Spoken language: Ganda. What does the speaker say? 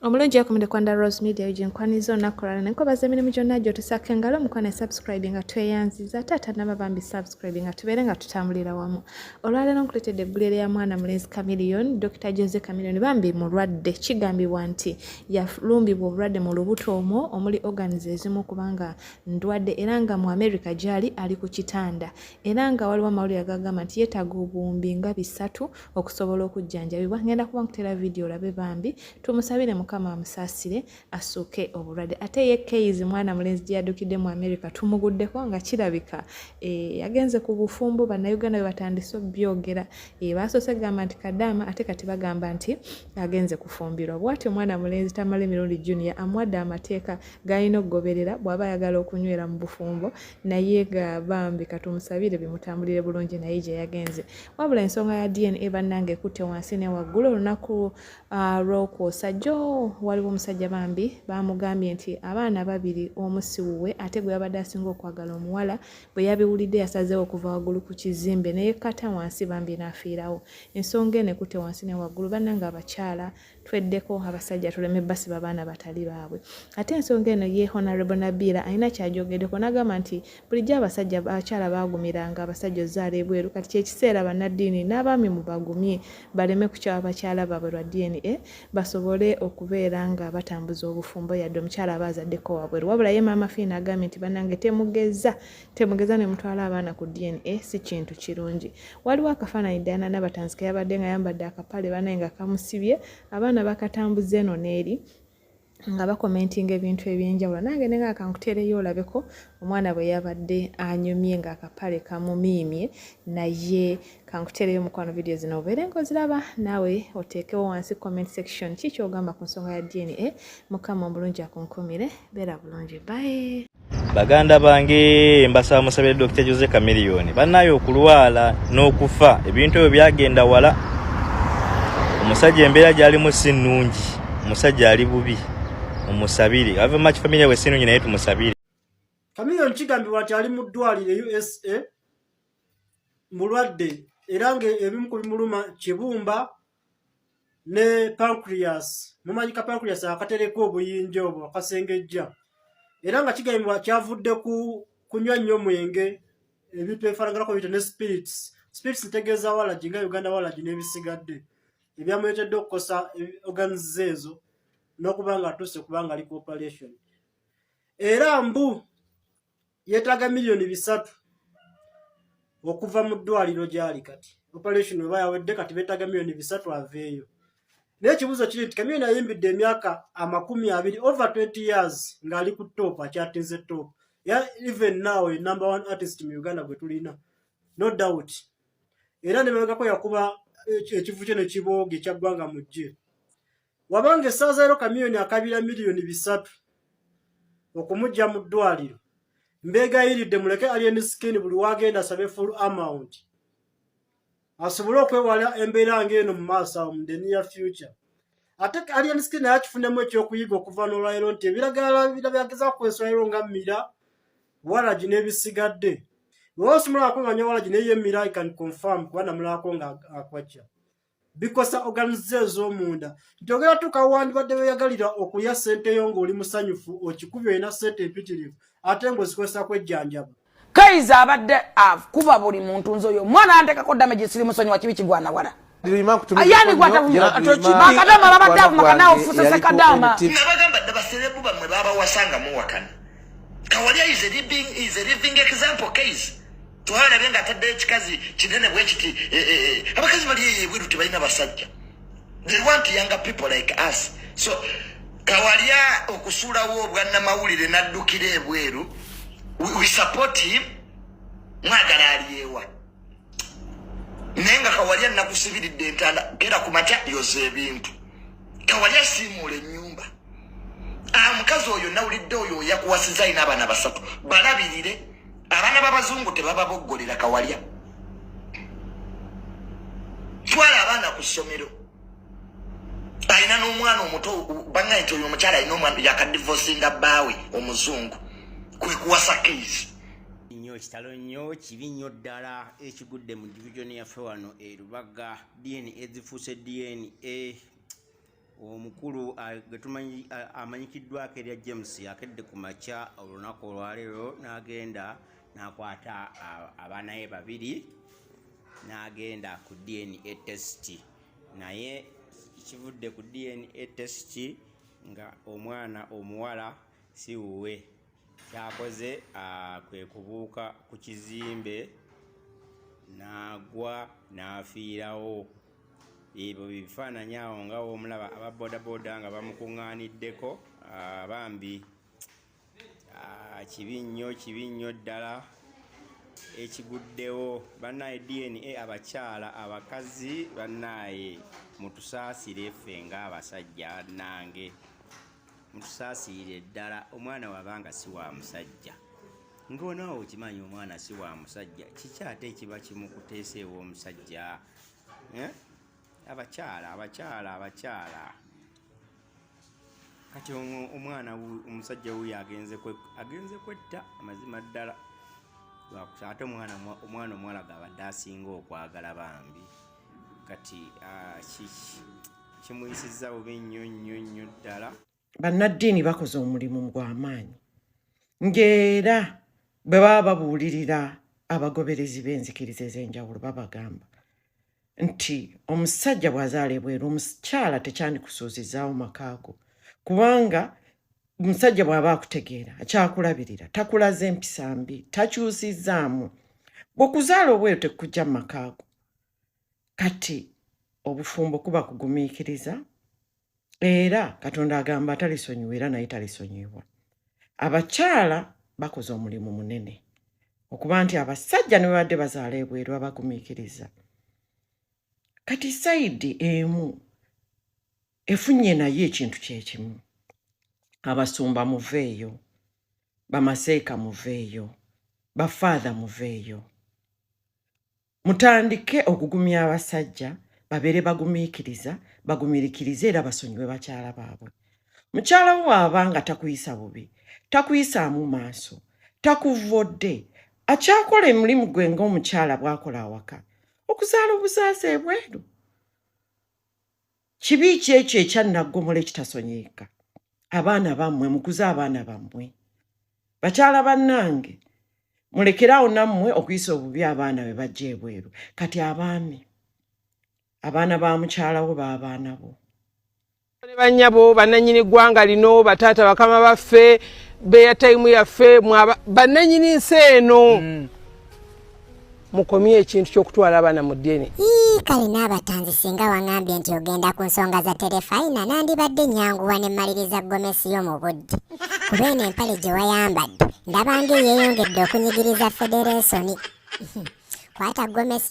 Omulungi yakomedde Kwanda Rose Media Eugene nkwaniza olunaku olwala nenkwebaza emirimu gyonna gy'otusaako engalo mukwano subscribe nga tweyanziza ate atanaba bambi subscribe nga tubeere nga tutambulira wamu. Olwaleero nkuleetedde eggulire lya mwana mulenzi Chameleone, Dr Jose Chameleone bambi mulwadde. Kigambibwa nti yalumbibwa obulwadde mu lubuto omwo omuli organs ezimu kubanga ndwadde era nga mu America gyali ali ku kitanda era nga waliwo amawulire agagamba nti yeetaaga obuwumbi nga 300 okusobola okujjanjabibwa. Ngenda kuba nkuteera vidiyo olabe bambi tumusabire Mukama amusaasire asuuke obulwadde. Ate ye Keizi mwana mulenzi gye yaddukidde mu America tumuguddeko nga kirabika yagenze ku bufumbo. Bannayuganda bwe batandise obyogera, basoose gamba nti kadaama ate kati bagamba nti agenze kufumbirwa. Bw'atyo omwana mulenzi Tamale Mirundi Junior amuwadde amateeka g'alina okugoberera bw'aba ayagala okunywera mu bufumbo, naye nga bambi katumusabire bimutambulire bulungi naye gye yagenze. Wabula ensonga ya DNA bannange ekutte wansi ne waggulu. Olunaku lw'okwosa jjo waliwo omusajja bambi bamugambye nti abaana babiri omu si wuwe ate gwe yabadde asinga okwagala omuwala. Bwe yabiwulidde yasazeewo okuva waggulu ku kizimbe ne yekkata wansi bambi n'afiirawo. Ensonga eno ekutte wansi ne waggulu. Bannange abakyala tweddeko abasajja tuleme basiba baana batali baabwe. Ate ensonga eno ye Honorable Nabiila alina ky'ajogeddeko n'agamba nti bulijjo abasajja abakyala baagumiranga abasajja ozaala ebweru, kati kyekiseera bannaddiini n'abaami mubagumye baleme kukyawa bakyala baabwe lwa DNA basobole okubeera nga batambuza obufumbo yadde omukyala aba azaddeko wabweru. Wabula ye Maama Fiina agambye nti bannange temugeza temugeza ne mutwala abaana ku DNA, si kintu kirungi. Waliwo akafaananyi Diana Nabatanzi ke yabadde nga yambadde akapale banaye nga kamusibye, abaana bakatambuza eno n'eri nga bakomentinga ebintu ebyenjawulo. Nange ne nga kankuteereyo olabeko omwana bwe yabadde anyumye ng'akapale kamumiimye, naye kankuteereyo mukwano vidiyo zino obeere ng'oziraba naawe oteekewo wansi comment section ki ky'ogamba ku nsonga ya DNA. Mukama omulungi akunkumire, beera bulungi, bye. Baganda bange, mbasaba musabire Dr Jose Chameleone. Bannaye okulwala n'okufa ebintu ebyo byagenda wala. Omusajja embeera gy'alimu si nnungi, omusajja ali bubi, mumusabire. Ave much familia we si nnungi naye tumusabire. Chameleone kigambibwa nti ali mu ddwaliro e USA mulwadde era nga ebimu ku bimuluma kibumba ne pancreas. Mumanyi ka pancreas akatereka obuyinja obwo akasengejja, era nga kigambibwa kyavudde ku kunywa nnyo mwenge, ebintu ebifaanaganako biyita ne spirits. Spirits ntegeeza walagi nga Uganda walagi n'ebisigadde ebyamuleetedde okukosa organs ezo n'okuba nga atuuse kubanga ali ku operation, era mbu yeetaaga miliyoni 300 okuva mu ddwaliro gy'ali kati. Operation weba yawedde, kati beetaaga miliyoni 300 aveeyo. Naye ekibuuzo kiri nti Chameleone ayimbidde emyaka 20, over 20 years, ng'ali ku top, akyatinze top ya even now a number one artist mu Uganda gwe tulina, no doubt. Era ne mabegako yakuba ekivu kye ne kibooga ekyaggwanga mujje. Wabanga essaaza leero Chameleone akabira miliyoni 300 okumugja mu ddwaliro, mbeegayiridde muleke Alien Skin buli wagenda asabe full amount asobole okwewala embeera ng'eno mu maaso awo mu the near future. Ate Alien Skin naye akifunemu ekyokuyiga okuva n'olwaliro nti ebiragala bira byagezaako kukozesa olwaliro nga mmira waragi n'ebisigadde. Bw'oba osimulako nga nywa waragi naye emmira, I can confirm kuba namulako nga akwajja, bikosa organs ez'omunda nti ogenda tuuka wandibadde weeyagalira okulya ssente yo ng'oli musanyufu okikubye olina ssente empitirivu ate ng'ozikozesa kwejjanjaba. Kaiza abadde akuba buli muntu. Nze oyo omwana antekako damage, siri musonyiwa. Kibi kigwana wala yani gwakadama babadde avuma kanaawe ofuse sekadama. Nabagamba dda baserebu bammwe babawasanga muwakana. Kawalya is a living example case. Twalabye nga ataddeyo ekikazi kinene bwe kiti. Abakazi bali eyo ebweru tebalina basajja. They want younger people like us. So Kawalya okusuulawo obwannamawulire n'addukira ebweru, we support him. Mwagala alyewa naye nga Kawalya nakusibiridde entanda gera ku makya yoza ebintu. Kawalya siimuula ennyumba. Omukazi oyo nawulidde oyo yakuwasiza alina abaana basatu, balabirire. Abaana b'abazungu tebababoggolera. Kawalya, twala abaana ku ssomero. Alina n'omwana omuto. Bangaye nti oyo omukyala alina omwana, yakadivosinga bbaawe omuzungu kwe kuwasa Case. Nnyo kitalo nnyo, kibi nnyo ddala ekigudde mu division yaffe wano e Lubaga. DNA zifuuse DNA. Omukulu gwe amanyikiddwako erya James akedde ku makya olunaku olwaleero n'agenda n'akwata abaana be babiri n'agenda ku DNA test naye kivudde ku DNA test nga omwana omuwala si wuwe. Kyakoze kwe kubuuka ku kizimbe n'agwa n'afiirawo. Ebyo bifaananyi awo nga womulaba aba bodaboda nga bamukuŋŋaaniddeko bambi kibi nnyo kibi nnyo ddala ekiguddewo bannaye DNA abakyala abakazi bannaye mutusaasire ffe ng'abasajja bannange mutusaasirire ddala omwana wabanga si wa musajja ng'onaawe okimanyi omwana si wa musajja kiki ate ekiba kimukuteesa ew'omusajja Eh? Abakyala, abakyala, abakyala. Kati omwana omusajja wuyo agenze kwe agenze kwetta amazima ddala. Lwakusa ate omwana omwana omuwala gabadde asinga okwagala bambi. Kati ah, kimuyisizza bubi nnyo nnyo nnyo ddala. Bannaddiini bakoze omulimu gw'amaanyi ng'era bwe baba babuulirira abagoberezi b'enzikiriza ez'enjawulo babagamba nti omusajja bw'azaala ebweru omukyala tekyandikusuuzizaawo makaago kubanga omusajja bw'aba akutegeera akyakulabirira takulaza empisa mbi takyusizzaamu bw'okuzaala obweru tekujja mu makaago kati obufumbo kuba kugumiikiriza era katonda agamba atalisonyiwa era naye talisonyiyibwa abakyala bakoze omulimu munene okuba nti abasajja ne babadde bazaala ebweru abagumiikiriza kati sayidi emu efunye naye ekintu kyekimu abasumba muveeyo bamaseeka muveeyo bafaatha muveeyo Mutandike okugumya abasajja babeere bagumiikiriza, bagumirikirize era basonyiwe bakyala baabwe. Mukyala wo bw'aba nga takuyisa bubi, takuyisaamu maaso, takuvvodde, akyakola emulimu gwe ng'omukyala bw'akola awaka, okuzaala obuzaazi ebweru. Kibi ki ekyo ekya nnaggomola ekitasonyiyika? Abaana bammwe, mukuze abaana bammwe. Bakyala bannange, mulekere awo nammwe okuyisa obubi abaana be bajja ebweru. Kati abaami, abaana ba mukyala wo b'abaana bo. Ne bannyabo bannannyini ggwanga lino, bataata bakama baffe, beya tayimu yaffe, bannannyini nsi eno. Mukomye ekintu ky'okutwala abaana mu DNA. Yii kale n'abatanzi singa wangambye nti ogenda ku nsonga za terefayina nandibadde nyanguwa ne mmaliriza gomesi yo mu budde kuba eno empale gye wayambadde ndaba nga eyeeyongedde okunyigiriza federeesoni kwata gomesi.